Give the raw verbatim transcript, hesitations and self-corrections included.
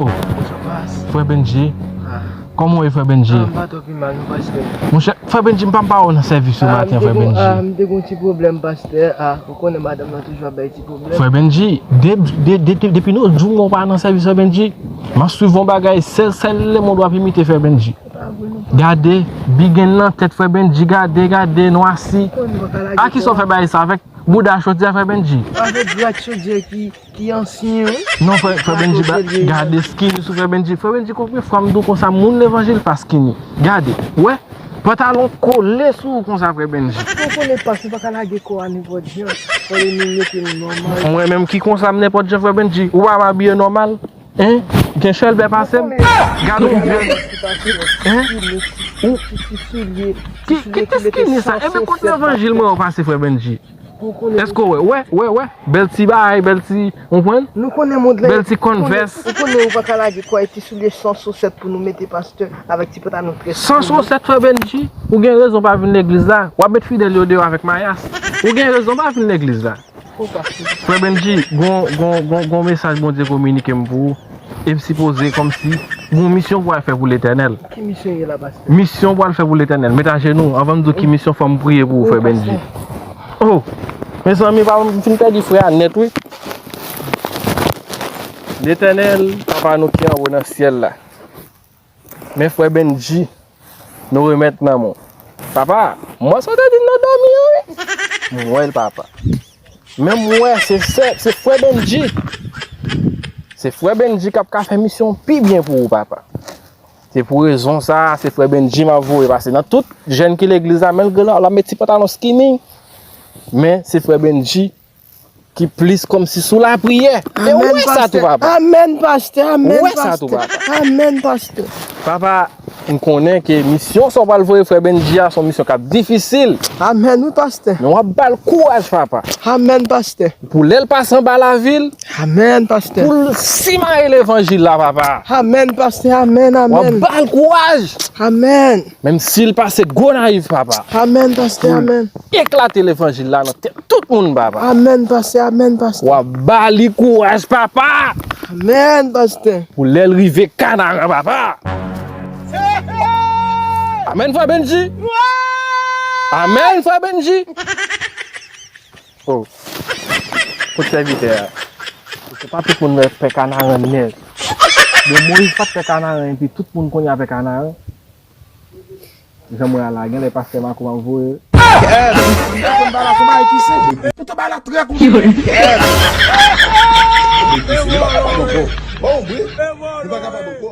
Oh. Frè Bendji. Kòman w ye, frè Bendji? Ah, m pa twò pi mal, non, pastè. Monchè, frè Bendji, m pa, m pa wè w nan sèvis yo maten an, frè Bendji. Ah, m te gon ti pwoblèm, pastè. Ah, ou konnen madanm nan toujou ap bay ti pwoblèm. Frè Bendji, de, de, de, de, depi nou jou mwen pa nan sèvis, frè Bendji, m ap swiv yon bagay, sèl, sèl lemonn w ap imite, frè Bendji. Gade, bigèn nan tèt, frè Bendji, gade, gade, nwasi. A kisa w fè bagay sa avèk bouda chodyè, frè Bendji? Avèk dwèt chodyè ki, ki ansyen, wi. Non, frè, frè Bendji, gade skinny sou frè Bendji. Frè Bendji, konbyen fwa m di w konsa, moun levanjil pa skinny. Gade, wè, pantalon kole sou ou konsa, frè Bendji. Ou konnen pas, ou pa ka lage kò a nenpòt jan. Fò yo mete nou nòmal. Mwen menm ki konsa, m nenpòt jan, frè Bendji. Ou pa m abiye nòmal. Hein? Gen chèlbè pase m? Gade yon bèl. Hein? Ou ki, ki, ki skinny sa? Ebyen, kot levanjil mwen yo pase, frè Bendji? Èske w wè? Wè, wè, wè. Bèl ti bagay, bèl ti, w konprann? Nou konnen mond lan. Bèl ti Converse. Ou konnen ou pa ka lage kò e ti soulye san sosèt pou nou mete pastè avèk ti pantalon trè skinny. San sosèt, frè Bendji? Ou gen rezon pa vin legliz la. W ap met fidèl yo deyò avèk mayas. Ou gen rezon pa vin legliz la. Frè Bendji, gon, gon, gon, gon mesaj Bondye kominike m pou ou. E m sipoze kòmsi gon misyon pou w al fè pou Letènèl. Ki misyon ye la, pastè? Misyon pou w al fè pou Letènèl. Met ajenou, anvan m di w ki misyon, fò m priye pou ou, frè Bendji. Oh, mezanmi, pa m fin pèdi frè a nèt, wi. Letènèl, Papa nou ki anwo nan syèl la. Men frè Bendji, nou remèt nan men w. Papa, m wè sa w te di m nan dòmi an, wi. M wè l, papa. Men m wè, se sè, se frè Bendji. Se frè Bendji k ap ka fè misyon pi byen pou ou, papa. Se pou rezon sa a, se frè Bendji m ap voye pase. Nan tout jèn ki legliz la, men l gen, l ap met ti pantalon skinny. Men se frè Bendji ki plis kòmsi sou lapriyè. Men ou wè sa tou, papa. Amèn, pastè. Amèn, pastè. Ou wè sa tou, papa. Amèn, pastè. Papa, m konnen ke misyon sa w pral voye frè Bendji a, se yon misyon k ap difisil. Amèn, wi, pastè. Men w ap ba l kouraj, papa. Amèn, pastè. Pou lè l pase anba lavil. Amèn, pastè. Pou l simaye levanjil la, papa. Amèn, pastè. Amèn, amèn. W ap ba l kouraj. Amèn. Menm si l pase Gonayiv, papa. Amèn, pastè. Amèn. Eklate levanjil la nan tèt tout moun, papa. Amèn, pastè. Amèn, pastè. W ap ba li kouraj, papa. Amèn, pastè. Pou lè l rive Kanaran, papa. Amèn, frè Bendji. Amèn, frè Bendji. Oh. Kot sèvitè a? Se pa tout moun nan pè Kanaran nèt. Bon, Moyiz pa t pè Kanaran, epi tout moun kounye a pè Kanaran. Jan mwen a la, genlè pastè Makoum ap voye. Kèt! Mwen pa konn bagay la, konn bagay ki se. Poutan bagay la trè konplike. Kèt! Nou pa kapab ankò. Bon, wi. Nou pa kapab ankò.